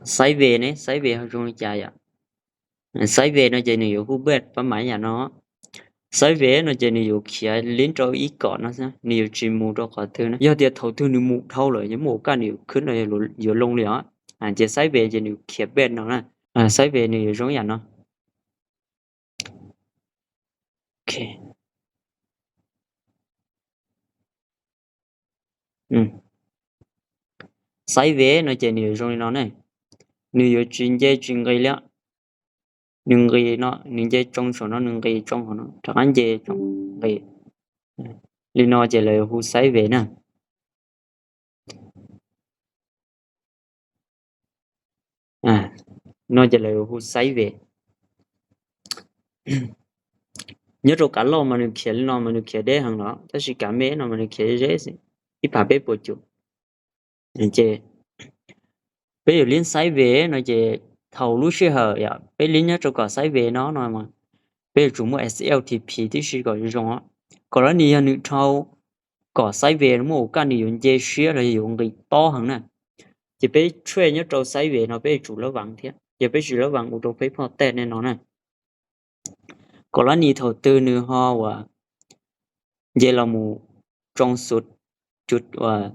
Sideways ne, sideways ho zoo li cas yom? Sideways no ces nws yuav hu bej pab mas yam no. Sideways no ces nws yuav khiav li rau ib kom no xwb, nws yuav tsis mus rau qhov twg na. Yog tias thaum twg nws mus dhau lawm yuav muaj ua kaj nws yuav khwb no yuav loo li os. Ces sideways ces nws khiav bej no na. Sideways nws yuav zoo yam no. Sideways no ces nws yuav zoo li no ne. Nws yuav tsis nce tsis nqis li. Nws nqis no, nws nce tsoo saum no, nws nqis tsoo hauv no, rov qab nce tsoo nqis. Li no ces lawv hu sideways na. No ces lawv hu sideways. Nyob rau kav loj mas nws khiav li no mas nws khiav deb heev los, tab sis kav me no mas nws khiav ze xwb, ib phav peb puas cum. Ces peb yuav li sideways no ces thaum lub sij hawm yom peb li nyob rau kom sideways no no mas peb yuav tsum muaj S L T P tib si kom zoo. Kom lab nis yog nws dhau kom sideways muaj ua kaj nws yuav nce siab los yog yuav nqis tob heev na. Ces peb trade nyob rau sideways no peb yuav tsum lab vav thiab, yog peb tsis lab vav ua rau peb phoj tej nej no na. Kom lab nis thaum twg nws ho uas nce los mus tsoo xus cum uas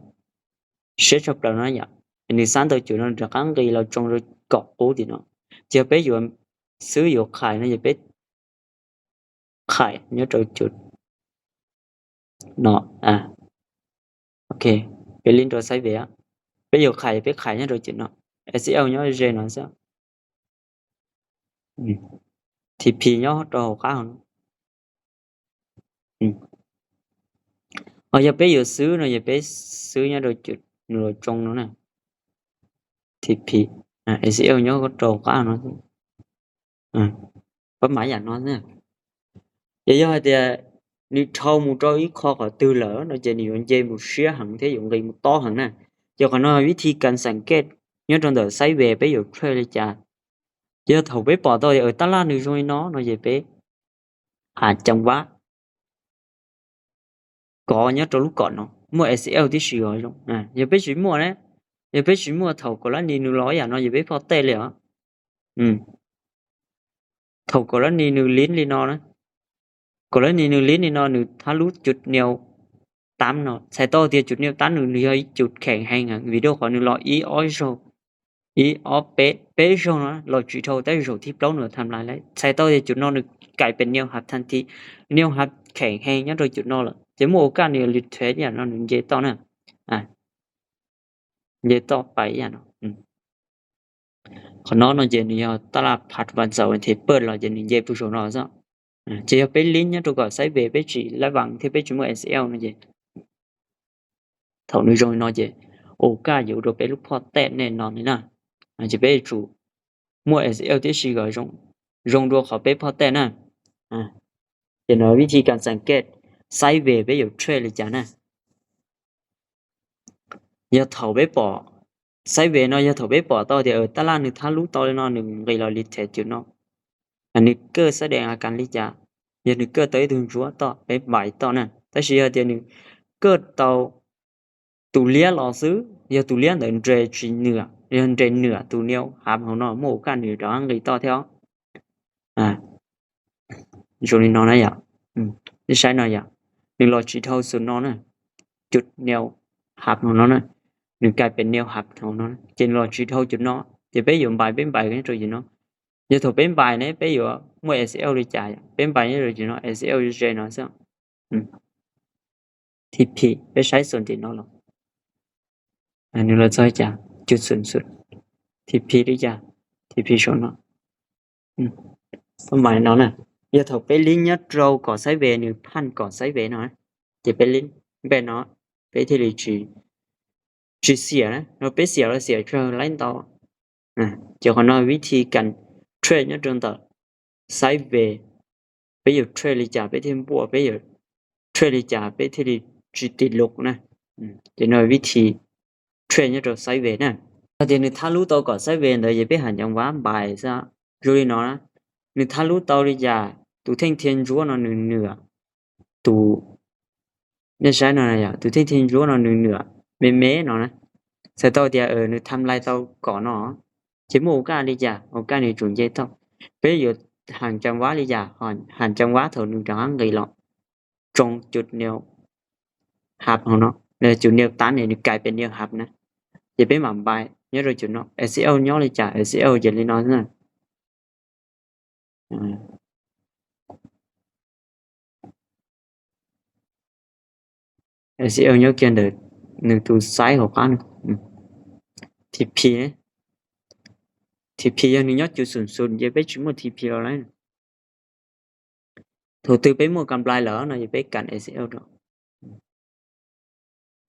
siab tshaj plaws no yom, nws xab ntau cum no rov qab nqis los tsoo rau kom qub tim no. Ces yog peb yuav xwb yuav qhais no ces peb qhais nyob rau cum no. Ok, peb li rau sideways, peb yuav qhais peb qhais nyob rau cum no, S L nyob ze no xwb, T P nyob rau hauv qab hauv no. Ho yog peb yuav xwb no yog peb xwb nyob rau cum nws los tsoo no na, T P, S L nyob rau hauv qab no. Pab mas yam no na. Ces yog hais tias nws dhau mus rau ib qho qhov twg lawm no ces nws yuav nce mus siab heev thiab yuav nqis mus tob heev na. Ces qhov no vib thi kas xeem kej nyob rau ntawm sideways peb yuav trade li cas? Ces yog thaum peb pom tau tias tab laj nws zoo li no no ces peb ceev vab kov nyob rau lub kom no, muaj S L tib si os zoo. Yog peb tsis muaj na, yog peb tsis muaj thaum kom lab nis nws los yam no ces peb phoj tej li os. Thaum kom lab nis nws li li no na, kom lab nis nws li li no nws thab lub cum niu tab no txhais tau tias cum niu tab nws yog ib cum kheem heev vim rau qhov nws los ib ob zaug, ib ob peb, peb zaug no los tsis dhau tab zaum thib plaub nws tham lais lawm, txhais tau tias cum no nws kaim pem niu hav tham thi, niu hav kheem heev nyob rau cum no lawm ces muaj ua kaj nws li the yam no nws nce toj na, nce toj pais yam no. Qhov no no ces nws yog tab laj phav vas txaus the pawj los ces nws nce pug saum no xwb. Ces yog peb li nyob rau kom sideways peb tsis lab vav thiab peb tsis muaj S L no ces thaum nws zoo li no ces ua kaj yuav ua rau peb lub phoj tej nej no li na. Ces peb yuav tsum muaj S L tib si kom zoo dua qhov peb phoj tej na. Ces no vib thi kas xeem kej sideways peb yuav trade li cas na. Yog thaum peb pom sideways no yog thaum peb pom tau tias tab laj nws thab lub tau li no nws nqis los li them cum no, nws kaj sab dees a kas li cas, yog nws kaj tau ib tug ntsuab toj peb npais toj na, tab sis yog tias nws kaj tau tus liab los xwb, yog tus liab ntawd nres tsis nwam, yog nres nwam tus niu hav hauv no muaj ua kaj nws rov qab nqis toj thiab. Zoo li no na yom, nej saib no yom, nws los tsis dhau xus no na, cum niu hav hauv no na, nws kaim pem niu hav hauv no ces nws los tsis dhau cum no, ces peb yuav npais peb npais nyob rau cum no. Yog thaum peb npais ne peb yuav muaj S L li cas? Peb npais nyob rau cum no, S L ze no xwb. T P peb saib xus tim no los, nws los txog cas, cum xum xum, T P li cas, T P saum no. Pab mas no na, yog thaum peb li nyob rau kom sideways, nws phaj kom sideways no, ces peb li npaj no, peb thiaj li tsis xiam na, no peb xiam los xiam tsawg laib ntau. Ces qhov no vib thi kas trade nyob rau ntawm sideways, peb yuav trade li cas peb thiaj npuaj, peb yuav trade li cas peb thiaj li tsis tis lus na. Ces no vib thi trade nyob rau sideways na. Yog tias nws thab lub tau kom sideways ntawd ces peb hais ncees vab npais xwb. Zoo li no na, nws thab lub tau li cas, tus theej thia ntsuab no nws nwam, tus, nej saib no, tus theej thia ntsuab no nws nwam me me no na, txhais tau tias nws tham lais tau kom no. Ces muaj ua kaj li cas? Ua kaj nws tsum nce tau. Peb yuav has cam vab li cas? Has cam vab thaum nws rov qab nqis los tsoo cus nias hab hauv no, cus nias tab ne nws kais pem nias hab na. Ces peb mam npai nyob rau cus no, SCL nyob li cas? SCL ces li no xwb na. SCL nyob kiag ntawm nws tus xaiv hauv qab no. TP, TP yog nws nyob cus xum xum ces peb tsis muaj TP los lawm. Thaum twg peb muaj kam nplai lawm no ces peb kam SCL rau.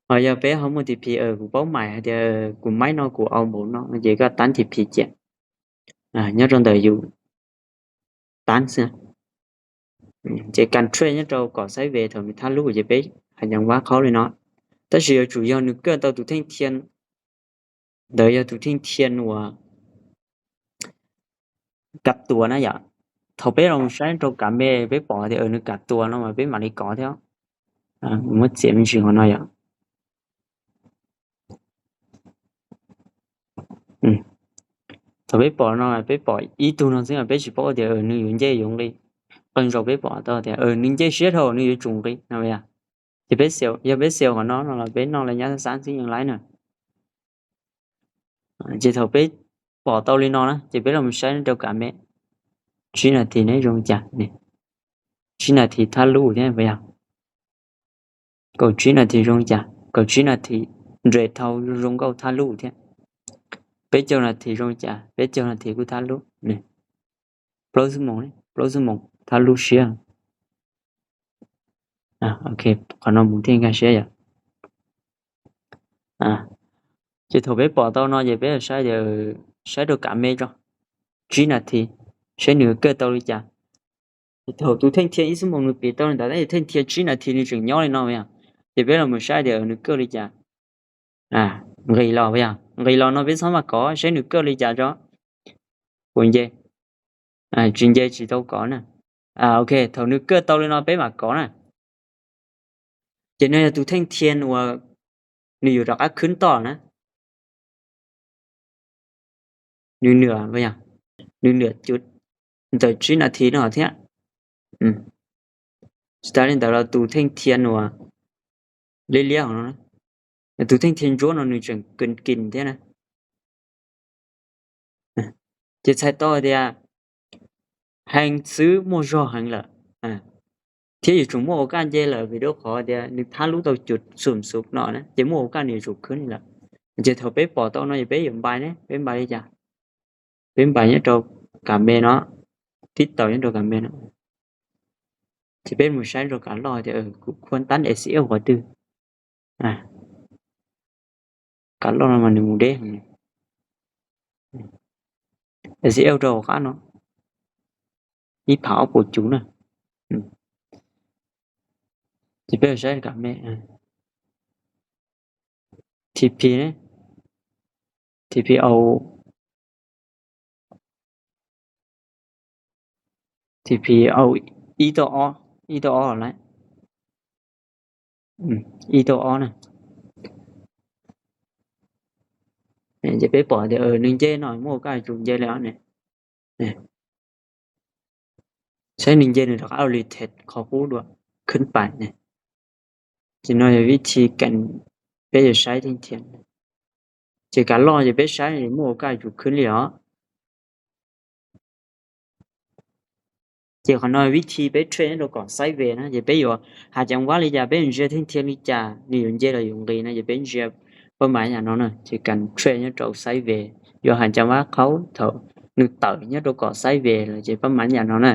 Ho yog peb ho muaj TP, kuv paub mais hais tias kuv maib no kuv au npaum no ces koj tab TP cia nyob rau ntawm yus tab xwb. Ces kam trade nyob rau kom xaiv ve thaum nws thab lub ces peb has cam vab qhaub li no. Tab sis yuav tsum yog nws kaj tau tus theej thia, ntawd yog tus theej thia uas kam tua na yom. Thaum peb los saib rau kam me peb pom tias nws kam tua no mas peb mam li kov thiab. Muab txiav me ntsis qhov no yom. Thaum peb pom no peb pom ib tug no xwb, peb tsis paub tias nws yuav nce yuav nqis. Qee zaus peb pom tau tias nws nce siab dhau nws yuav tsum nqis no. Ces peb xav, yog peb xav qhov no no los peb noj li nyab xab xwb yeej laib na. Ces thaum peb pom tau li no na ces peb los saib rau kam me tsib nas this ne zoo cas. Tsib nas this thab lub thiab puas yog? Kaum tsib nas this zoo cas? Kaum tsib nas this nres dhau zoo nkauj thab lub thiab. Peb caug nas this zoo cas? Peb caug nas this kuj thab lub. Plaub xuab moos, plaub xuab moos thab lub siab. Ok, qhov no mus thiaj nkag siab yom. Ces thaum peb pom tau no ces peb saib, saib rau kam me tso, tsib nas this, saib nws kaj tau li cas. Ces thaum tus theej thia ib xuab moos nws piv tau li ntawd, tab sis theej thia tsib nas this nws tseem nyob li no yom. Ces peb los saib tias nws kaj li cas. Nqis los yog nqis los no peb txhob maj kov, saib nws kaj li cas tso. Puas nce? Tsis nce tsis tau kov na. Ok, thaum nws kaj tau li no peb mam kov na. Ces no yog tus theej thia uas nws yuav rov qab khwb toj na. Nws nws nws nws cus ntawm tsib nas this no thiab. Tsis tas li ntawd los tus theej thia uas liab liab hauv no, tus theej thia ntsuab no nws tseem kis kis thiab na. Ces txhais tau tias heev xwb muaj zog heev lawm, thiab yuav tsum muaj ua kaj nce lawm vim rau qhov tias nws thab lub tau cus xum xum no na ces muaj ua kaj nws yuav tsum khwb li lawm. Ces thaum peb pom tau no ces peb yuav npai ne, peb npai li cas? Peb npai nyob rau kam me no, tib taus nyob rau kam me no. Ces peb mus saib rau kam loj tias kuv khuab tab SCL qhov twg. Kam loj no mas nws mus deb heev. SCL rau hauv qab no ib phav ob puas cus na. Ces peb saib kam me TP, TP au, TP au ib tau ob, ib tau ob lawm, ib tau ob na. Ces peb pom tias nws nce no muaj ua kaj tsum nce li os ne. Saib nws nce nws rov qab ua li them qhov qub dua, khwb pais ne. Ces no yog vib thi kam peb yuav saib theej thia. Ces kam loj ces peb saib muaj ua kaj tsum khwb li os. Ces qhov no vib thi peb trade nyob rau kom xaiv ve na, ces peb yuav has cam vab li cas, peb yuav ntsia theej thia li cas, nws yuav nce los yuav nqis no ces peb ntsia pab mas yam no na, ces kam trade nyob rau xaiv ve, yuav has cam vab qhaub thaum nws tawm nyob rau kom xaiv ve los ces pab mas yam no na.